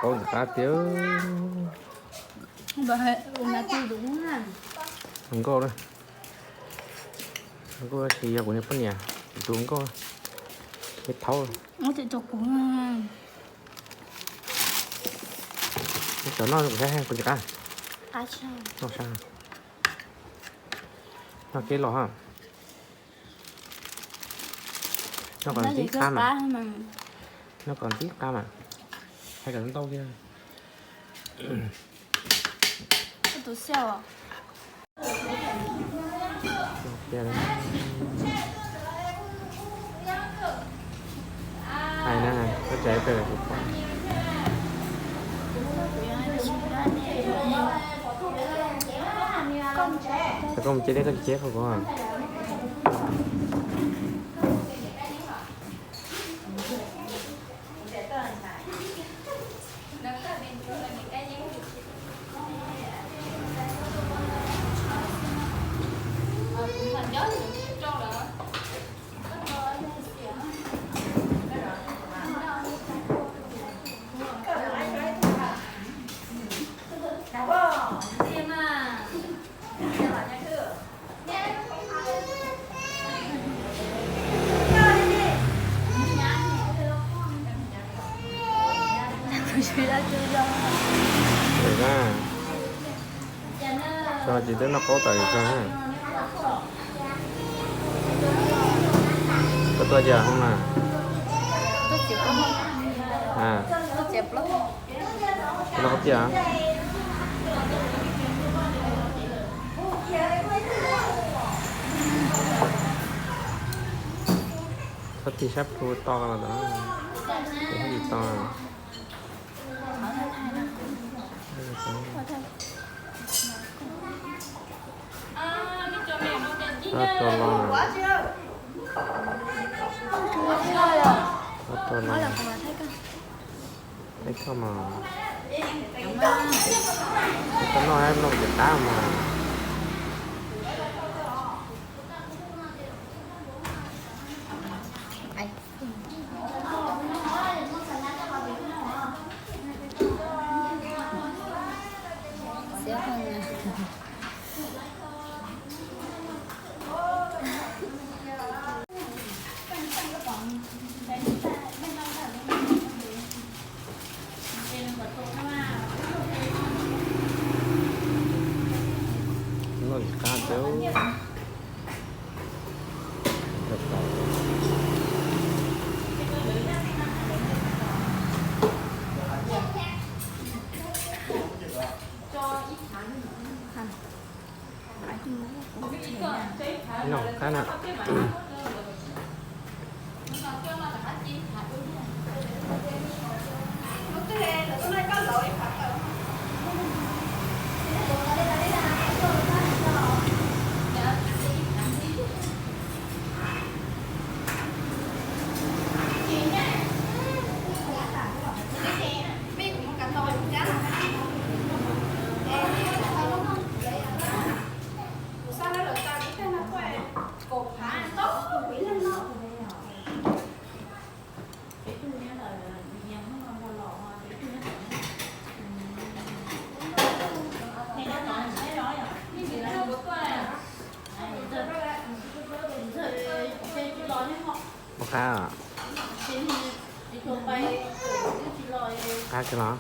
Qaub ntxim qab tiag. Nkauj, nkauj tab sis yog kuv niag poj niam, tus nkauj, me thaub. Cov noj kuv saib kuv ntxim qab. Noj sab. Noj keb los ha. Noj kom ntxim qab mas. Noj kom ntxim qab mas. Hais kom ntau kiag. Hais na, koj tsa pem kuv pom. Koj mus ceb deb koj tsis ceb qhov kuv. Tso tsis twb noj qaub tawm tso. Koj tuaj cas hoob na? Noj qaub tiaj. Koj tig sab plhu to los ntawd, tig to. Sab to los. Sab to los. Ib koj mas, koj noj noj ntxim qab mas. Noj qab tiag. Noj qab na. Ua qab, qab kawg los.